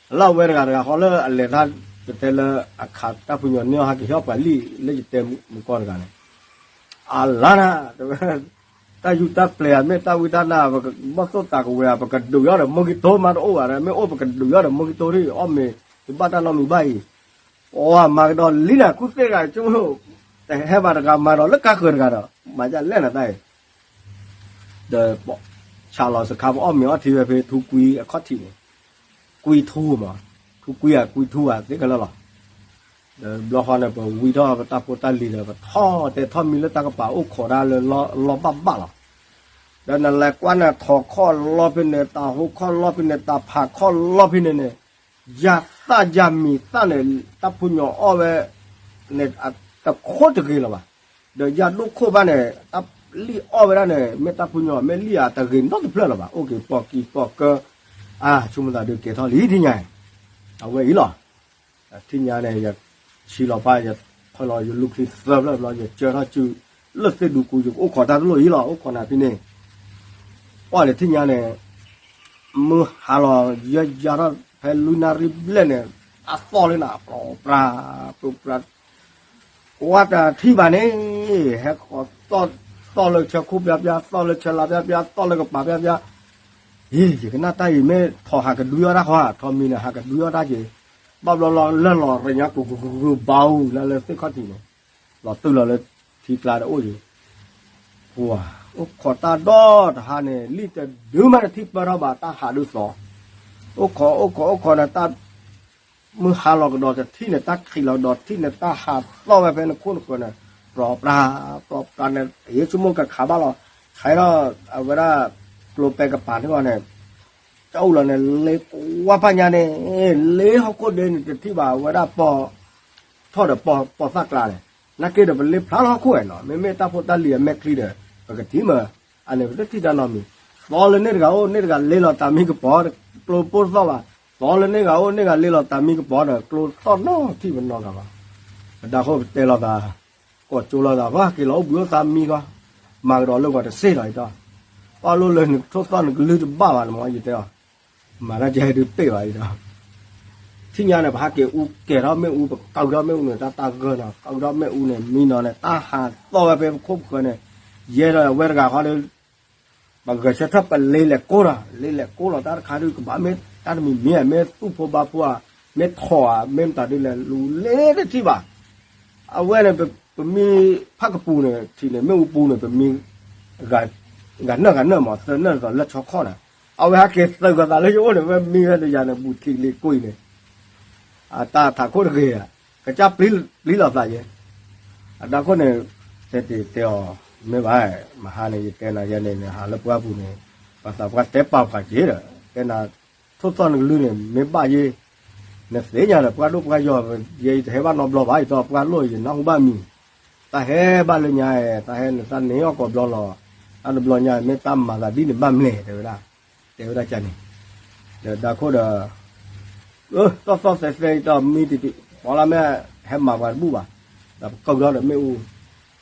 ၤ, လၢအဝဲတဂၤတဂၤဃီလၢအလဲၤတၢ် ပတဲလၢအခးတၢ်ပညိၣ်န့ၢ်အီၤဟးက့ၤဟီၣ်ပှၤလံၣ်လၢယတဲမူကီၢ်တဂၤန့ၣ်, အလါနၤ တဲဝဲ တၢ်ယူၢ်တၢ်ပျဲၤဧါ မ့ၢ်တၢ်ဝံတၢ်နါ ပကဘီၣ်သိၣ်တးကဝဲၤဧါ ပကဒုးအီၣ်ဒီးမိၢ်ကံတိမးတအိၣ်ဘၣ်ဒီး မ့ၢ်အိၣ်ပကဒုးအီၣ်ဒီးမိၢ်ကံတိထံၣ် အီၣ်မ့ၤ တဘၣ်တၢ်နီတမံၤဘၣ်အံၤ, ပှၤမၤကဒီးလံနၤ ခူၣ်သ့ၣ်တဂၤ ဆိကမိၣ် တဟဲဘၣ်တဂၤမၤဒီးလၢကါဃၢၤတဂၤဒီး မၤဒ်လဲၣ်နၤတၢ်အံၤ, ဒီး ဆးလီၤစခါပအီၣ်မ့ၤအီထံဝဲဖဲထူကွံအခီၣ်ထံးန့ၣ်, ကွံထူမး, ထူကွံဧါ ကွံထူဧါ သ့ခဲလၢာ်လီၤ. ဒီးဘျီဃီန့ၣ် ပဝံထီၣ်ပတၢ်ဖိတၢ်လံၤဒီး ပထီၣ်တဲထီၣ်မံလၢတၢ်ကပၤအိၣ်ခိးဒၣ်လၢလီၢ်ဘၣ်ဘၣ်လီၤ. ဒီးနလဲၤကွၢ်န့ၣ် ထိးခီၣ်လီၢ်ဖဲန့ၣ် တၤဟိခီၣ်လီၢ်ဖဲန့ၣ် တၤဖးခီၣ်လီၢ်ဖဲန့ၣ်န့ၣ် ယၤသၣ်ယၤမံၤသၣ်န့ၣ် တၢ်ဖိညီအီၣ်ဝဲ န့ၣ် တခိၣ်တဂ့ၤလၢၤဘၣ်. ဒီးယၤဒိၣ်ခိၣ်ဘၣ်န့ၣ် တၢ်လံၣ်အီၣ်ဝဲဒၣ်န့ၣ် မ့ၢ်တၢ်ဖိညီ မ့ၢ်လံၣ်ဧါတဂ့ၤနီတဖျၢၣ်လၢၤဘၣ်. အိၣ်က့ၤပိာ်ကံၤပိာ်ကၢ အါ ဆိကမိၣ်သးဒုးကဲထီၣ်လံထံၣ်ညါ အဝဲအံၤလီၤ. ထံၣ်ညါန့ၣ် ယဆံးလီၤပၢ် ယခွဲးလီၤယလူၢ်ခံသၢဖျၢၣ်ဘျီ ယကၢထီၣ်စု လၢသ့ၣ်ဒူကူ ယကအိၣ်ခိးတၢ်တလိၣ်အံၤလီၤ အိၣ်ခိးနၤဖဲန့ၣ် ပှၢ်လၢထံၣ်ညါန့ၣ် မုၢ်ဟါလီၤ ယယၤထီၣ်ဖဲလွံၢ်နၣ်ရံၣ်ဘျဲၣ်န့ၣ် အသီၣ်လၢနၤ ပြိပြါ ပြိပြါ ကွၢ်တထံၣ်ဘၣ်န့ၣ် ဟဲဃီၤသီၣ် သီၣ်လၢဆၢခိၣ်ပျါပျါ သီၣ်လၢဆၢလါပျါပျါ သီၣ်လၢကပၤပျါပျါ ဟ့ၣ် ယကနၣ်တၢ်အံၤမ့ၢ်ထိးဟးကဒွံအီၣ်တၢ်ဃီ ထိးမံၤန့ၣ် ဟးကဒွံအီၣ်တၢ်က့ၤ ဘၣ်ဘျီလီၤလၢလီၤရညါကူကူကူကူဘၣ်အူလၢလၢသ့ၣ်ခီၣ်ထံးန့ၣ် လီၤတုၤလီၤလၢထံကျါဒီးအိၣ်ယံၤ ပှၤ အိၣ်ခိးတၢ်ဒီတဟါန့ၣ် လံၣ်တဒုမးတထံၣ်ပၢၢ်ထီၣ်ဘၣ် တၢ်ဟးဒုးသီ အိၣ်ခိး အိၣ်ခိး အိၣ်ခိးန့ၣ် တၢ် မုၢ်ဟါလီၤကဒီးတထံၣ်န့ၣ် တၢ်ခံးလီၤကဒီးတထံၣ်န့ၣ် တၢ်ဟးသီၣ်ဝဲဖဲနခိၣ်နဃၢၤန့ၣ် ပြီပြါ ပြီပြါန့ၣ် ယဆိကမိၣ်ကခးဘၣ်လီၤ ခးဒီး အဝဲဒၣ် ကျိပဲကပၤန့ၣ်ဂီၢ်န့ၣ် တၢ်အိၣ်လီၤန့ၣ် လ့ကွၢ်ဖးညါန့ၣ် လ့ဟီၣ်ခိၣ်ဒ့န့ၣ် တထံၣ်ဘၣ်ဝဲဒၣ်ပီ ထီၣ်ဒီးပီသၣ်ကျါန့ၣ် နာ်က့ဒီးပလ့ဖျါလီၤဟီၣ်ခိၣ်ဝဲနီၤ, မ့မ့ၢ်တၢ်ဖိတၢ်လံၤအမဲာ်ချံဒီး ပကထံၣ်မး, အန့ၣ်ပတထံၣ်တၢ်နီတမံၤ, သီလၢန့ၣ်တဂၤအိၣ် န့ၣ်တဂၤလ့လီၤတၢ်မံကပီၤ ကျိပိၢ်တသီၣ်ဘၣ်, သီလၢန့ၣ်တဂၤအိၣ် န့ၣ်တဂၤလ့လီၤတၢ်မံကပီၤဒီး ကျိသီၣ်နီတထံၣ်ပနီတဂၤဘၣ်, ပဒါခိၣ်ပတဲလိာ်သး ကိးကၠိလိာ်သး ပှၤက့ၤလီၤအိၣ်ဘှံးအိၣ်သါမံဃီ, မၤကဒီးလၢဂီၤတစ့ၢ်လီၤအံၤဒီး, ပှၤလိၣ်လၢနကထိၣ်သီၣ်နကလုၢ်တဘၣ်ဘၣ်န့ၣ်မ့ၢ်ယတဲအီၤ, မၤတၢ်ကဲဒုးပ့ၢ်ဘၣ်အံၤဒီး ထံၣ်ညါန့ၣ် ပဟးက့ၤအူကဲၤထီၣ်မ့ၣ်အူ ပကၢထီၣ်မ့ၣ်အူန့ၣ် တၢ်တၢ်ဂၢၢ်နီၤ ကၢထီၣ်မ့ၣ်အူန့ၣ် မံနီၤန့ၣ် တၢ်ဟးသီၣ်ဝဲဖဲပခိၣ်ပဃၢၤန့ၣ်, ယဲဒီးဝဲတဂၤဃီဒီး ပဂဲၤဆၢထၢၣ်ပလ့လဲၤကိၢ်ဒီး လ့လဲၤကိၢ်လီၤတၢ်တခါဒုး ကဘၣ်မ့ၢ်တၢ်တမံၤမံၤ မ့ၢ်သူၣ်ဖိဘါဖိဧါ, မ့ၢ်ထိးဧါ မ့ၢ်မတၤဒုးလဲၤလူၤလ့တထံၣ်ဘၣ် အဝဲန့ၣ် ပမံဖးကပူၤန့ၣ် ထံၣ်န့ၣ် မ့ၣ်အူပူၤန့ၣ် ပမံ ဂၤနၢၣ်ဂၤနၢၣ်မး သၢနၢၣ်သိးလၢဆီခီၣ်န့ၣ်, အဝဲဟဲက့ၤသုးကီၤသးလၢယအိၣ်န့ၣ် ဝဲမံဝဲတယၤန့ၣ် ဘူးထံလံၤကွံာ်န့ၣ်, အတၢ်ထးခိၣ်တဂ့ၤ, ကစၢ်ပျံၤလီၤသးယဲ, အတၢ်ခိၣ်န့ၣ် တဲတဲအီၤ, မ့ၢ်ဘၣ်, မဟါန့ၣ် ယတဲနၤယဲန့ၣ် နဟးလၢပှၢ်ပူၤန့ၣ် ပှၤသးပှၢ်တဲပာ်ပှၤက့ၤဒီး တဲနၤ ထိၣ်သီၣ်နကလုၢ်န့ၣ် မ့ၢ်ဘၣ်ယဲ, နသ့ၣ်ညါဒီး ပှၢ်ဒိၣ်ပှၢ်ယီၤ ယဲယတဟဲဘၣ်နီတဘျီဘၣ် ယတီပှၢ်လိၣ် ယနၢ်ဟူဘၣ်မံၤ, တၢ်ဟဲဘၣ်လၢညါ, တၢ်ဟဲန့ၣ် တၢ်န့ၢ်အီၣ်ကိးဘျီလီၤ, တၢ်တဘျီညါ မ့ၢ်တၢ်မၤသးဒ်န့ၣ်ဘၣ်မလဲၣ် တဲဝဲဒၣ်, တဲဝဲဒၣ်ကန့ၣ်, ဒီးဒါခိၣ်ဒီး သီၣ်သီၣ်သဲသဲ ယတီမံတံၤတံၤ ပှၤလၢမ့ၢ်ဟဲမၤပှၤတဘူၣ်ဘၣ်, ဒီးပကၢၢ်ဒီးမ့ၣ်အူ,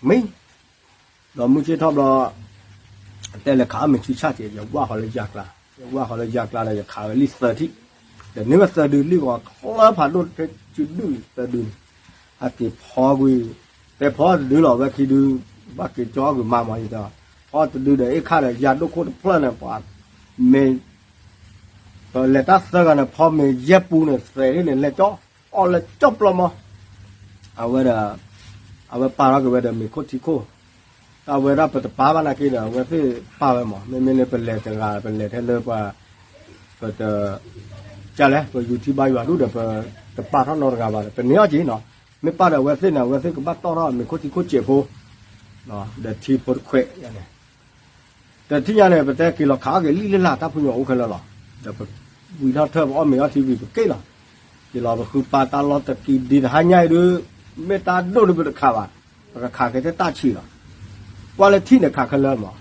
မံ ဒီးမုၢ်ဆ့ၣ်ထီၣ်ဘျီ တဲလဲၤခးအီၣ်မ့ၤဆံဆၣ်က့ၤ ယဝၢ်ဃီၤလၢယၤကျါ, ယဝၢ်ဃီၤလၢယၤကျါဒီး ယခးဝဲလံသၢထံၣ်, ဒီးန့ၢ်ဝဲသၢဒု လံၣ်ဂီၤချၢဖးဒိၣ်ဖဲစုဒုၣ်သၢဒုန့ၣ်, ဟဲက့ၤဖီကွံာ်, တဲဖီတဒုလီၤ ဝဲခံဒု, ဘၣ်က့ၤကၠီအီၣ်ကွံာ်မါမးယတဲ, ဖီတဒုဒီးအ့ၣ်ခၣ်ဒီးယၤဒိၣ်ခိၣ်တဖျၢၣ်န့ၣ် ပှၤမ့ၢ် ပလဲၤတၢ်သၢဂၤန့ၣ် ဖီမ့ၤယဲၢ်ပူန့ၣ် သဲးဒ်န့ၣ် လဲၤကၠီ အီၣ်လၢကၠီပျီမး, အဝဲဒီး အဝဲပာ်ထီၣ်က့ၤဝဲဒီးမ့ၤခိၣ်ထံခိၣ်, တၢ်ဝဲဒၣ်ပတပာ်ဘၣ်နာ်က့ဒီး အဝဲသ့ၣ်ပာ်ဝဲမး, မ့မ့ၢ်လၢပလဲၤတဂၤ ပလဲၤထဲလၢပှၤ ပတ ကလဲၣ် ပယူၤထံဘါယွၤဒူၣ်ဒီး ပတပာ်ထီၣ်နီတဂၤဘၣ်ဒီး ပန့ၢ်အီၣ်က့ၤနီၤ, မ့ၢ်ပာ်ဒီးအဝဲသ့ၣ်န့ၣ် အဝဲသ့ၣ်ကဘၣ်တီၣ်ထီၣ်မ့ၤခိၣ်ထံခိၣ်စဲးဖိ ဒီးထံဖိတခွဲးန့ၣ် ဒီးထံၣ်ညါန့ၣ် ပတဲက့ၤလီၤခးအီၣ်က့ၤလံလၢ်လၢ် တၢ်ဖိညီအိၣ်ခဲလၢာ်လီၤ, ဒီးပဝံထီၣ်ထၢၣ် ပအီၣ်မ့ၤအီထံဝံၤ ပက့ၤလီၤ, က့ၤလီၤပဃုပာ်တၢ်လီၢ်တကံၤဒံးတဟါညါအံၤဒုး, မ့ၢ်တၢ်ဒိၣ်ဒုးပတခးဘၣ်, ပကခးက့ၤထဲတၢ်ဆံးလီၤ, ကွၢ်လၢထံၣ်န့ၣ်ခးခဲလၢာ်မး,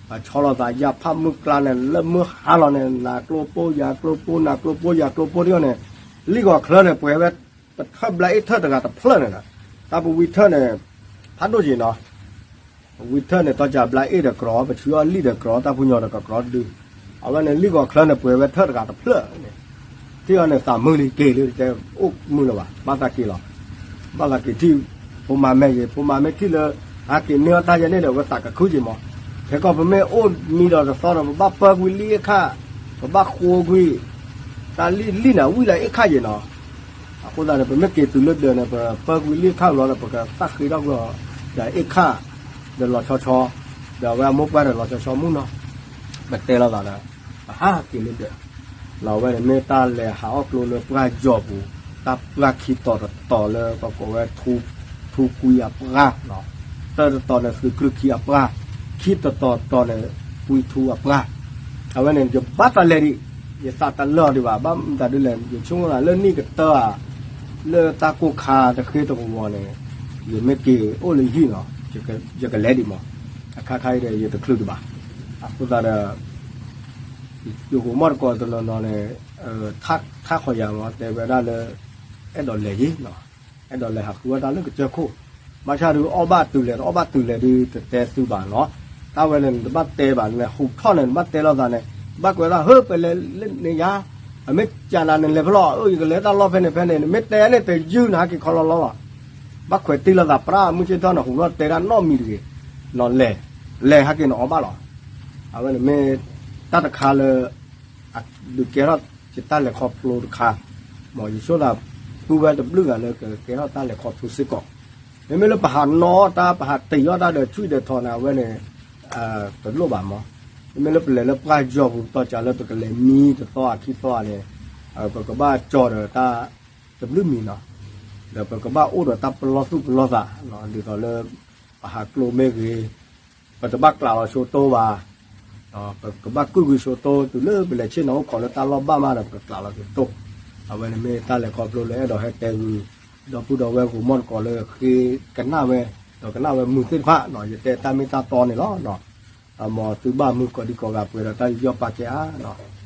ပဆီလီၤသးယၢ်ဖးမုၢ်ကျါန့ၣ် လၢမုၢ်ဟါလီၤန့ၣ် နၤကျိပိယၤကျိပိ နၤကျိပိယၤကျိပိဒ်အံၤန့ၣ်, လံၣ်ဂီၤချၢန့ၣ် ပှဲၤဝဲ ပထၢၣ်ဘျါအ့ၣ်ထၢၣ်တဂၤတဖျၢၣ်န့ၣ်ဒီး, တၢ်ပဝံထၢၣ်န့ၣ် ဖးဒိၣ်က့ၤနီၤ ပဝံထၢၣ်န့ၣ် တီၢ်ကဘျါအ့ၣ်ဒီးကြီ, ပဆှၢအီၣ်လံၣ်ဒီးကြီ, တၢ်ဖိညီဒီးကြီတဒု, အဝဲန့ၣ်လံၣ်ဂီၤချၢန့ၣ် ပှဲၤဝဲထၢၣ်တဂၤတဖျၢၣ်န့ၣ်, ထံၣ်အီၤန့ၣ်သးမုာ်လံက့ၤလၢတဲအိၣ်မုာ်လၢၤဘၣ်, ဘၣ်သးက့ၤလီၤ, ဘၣ်သးက့ၤထံၣ်, ဖိမါမဲာ်ဂ့ၤ ဖိမါမ့ၢ်ထံၣ်လၢ ဟဲက့ၤန့ၢ်အီၣ်တၢ်ယဲန့ၣ်ဒီး အဝဲသးကခုက့ၤမး, ခဲကီၢ်ပမ့ၢ်အိၣ်မံဒီးတသီဒီး ပဘၣ်ပၢကွံာ်လံအခါ, ပဘၣ်ဃိကွံာ်, တၢ်လံၣ်လံၣ်န့ၣ် ဝံၣ်လၢအ့ၣ်ခၣ်ယဲနီၤ အဃိသတးန့ၣ် ပမ့ၢ်က့ၤတုၤလၢဒၢးန့ၣ် ပပၢကွံာ်လံခၣ်ဘျီဒီး ပကသၣ်ဃ့ထီၣ်ကွံာ်အီၤ, ဒီးအ့ၣ်ခၣ်, ဒီးလီၤဆီဆီ, ဒီးအဝဲအမိၢ်ပှၢ်ဒီးလီၤဆီဆီမုၢ်နီၤ, ပတဲလိာ်သးဒီး, ပဟးက့ၤလၢဒၢး, လီၤဝဲန့ၣ်မ့ၢ်တၢ်လဲၤဟးအီၣ်ကျိလၢပှၢ်ယီၤပူၤ, တၢ်ပှၢ်ခံတီၤတတီၤလၢပကိးဝဲ ထူကွံအပှၢ်, တၢ်တတီၤန့ၣ် သုးကြုၢ်ခံအပှၢ်, ခံတတီၤတတီၤန့ၣ် ကွံထူအပှၢ်, အဝဲန့ၣ် ယဘၣ်သးလဲၤဒံး, ယသးတလၢာ်ဒံးဘၣ်, ဘၣ်မတၤဒ်လဲၣ် ယဆိကမိၣ်သးလၢနံၣ်ကတၢၢ်ဧါ, လၢတၢ်ကိၢ်ခါတဃ့တဝီၤန့ၣ်, ယမ့ၢ်က့ၤအိၣ်လၢယဟံၣ်နီၤ, ယကလဲၤဒံးမး, အခါခါအံၤဒီး ယတချုးဒံးဘၣ်, အဃိသတးဒီး ယဟိးမီၢ်တကိးတနီၤနီၤန့ၣ်, ထါဃီၤယၤမး တဲဝဲဒၣ်လၢ အဲၣ်ဒိးလဲၤယံၤ, အဲၣ်ဒိးလဲၤဟးဃုအီၣ်တၢ်လၢကစၢၢ်ခိၣ်, ဘၣ်ဆၣ်ဒုးအီၣ်ဘၣ်တုၤလဲၣ် တအီၣ်ဘၣ်တုၤလဲၣ်ဒုး တတဲသုဘၣ်နီၤ, တၢ်ဝဲန့ၣ် နတဘၣ်တဲဘၣ် နဟူးထီၣ်န့ၣ် နဘၣ်တဲလိာ်သးန့ၣ်, ဘၣ်ကွဲးဒၣ် ဟၢ ပလဲၤလၢန့ၣ်ယါ, အမ့ၢ်ကနၤန့ၣ်လဲၤဖဲလဲၣ်, ယကလဲၤတၢ်လီၢ်ဖဲန့ၣ်ဖဲန့ၣ်, နမ့ၢ်တဲန့ၣ်တယုၢ် နဟးက့ၤခီလီၤလီၤလီၤ, ဘၣ်ခွဲးတံၢ်လိာ်သး ပြၢ်မုၢ်ဆ့ၣ်ထီၣ်န့ၣ် ဟူးထီၣ်တဲဒၣ်နီတမံၤတဂ့ၤ, နလဲၤ, လဲၤဟးက့ၤနအီၣ်ဘၣ်လီၤ, အဝဲန့ၣ်မ့ၢ်တၢ်တခါလၢ ဒုးကဲထီၣ်ယတၢ်လဲၤခီဖျိတခါ, မ်ယဆိကမိၣ်သး ပုၢ်ဝဲၢ်တဘျုးဂၤလၢကကဲထီၣ်တၢ်လဲၤခီဖျိစ့ၢ်ကီး, မ့မ့ၢ်လၢပဟးနီၣ်တၢ် ပဟးတ့ၢ်အီၣ်တၢ်ဒီး ဆွံၣ်ဒီးထီၣ်န့ၣ် အဝဲန့ၣ် တလိၣ်ဘၣ်မး, မ့မ့ၢ်လၢပလဲၤလၢပှၢ်ယီၤပူၤ ပတီၢ်ကးလၢပကလဲၤမံတသီအခံသီန့ၣ်, ပကဘၣ်ကၠီဒီးတၢ်တဘျုးမံၤနီၤ, ဒီးပကဘၣ်အိၣ်ဒီးတၢ်ပလီၢ်သူၣ်ပလီၢ်သး, ဒ်သိးလၢ ပဟးကျိမ့ၢ်ဂ့ၤ, ပတဘၣ်ကျးလီၤဆိတိဘၣ်, ပကဘၣ်ကုၢ်ကွံာ်ဆိတိ တုၤလၢပလဲၤဆ့ၣ်နီၤအိၣ်ခိးလၢတၢ်လီၢ်ဘၣ်မးဒီး ပကကျးလီၤက့ၤတိ, အဝဲန့ၣ်မ့ၢ်တၢ်လဲၤခီဖျိလၢအဲၣ်ဒိးဟဲတဲဂုာ် ဒီပုၢ်ဒီဝဲၢ်ဂီၤမီၢ်တကိးလၢဃ့ကနၣ်ဝဲ, ဒီးကနၣ်ဝဲမုာ်သ့ၣ်တဖၣ်နီၤ, ယတဲတၢ်မ့ၢ်တၢ်တီန့ၣ်လီၤ. မ်သုဘၣ်မုာ်ကိးဒံကိးဂၤပှဲၤဒီးတၢ်ယူးယီၣ်ပာ်ကဲဧါနီၤ.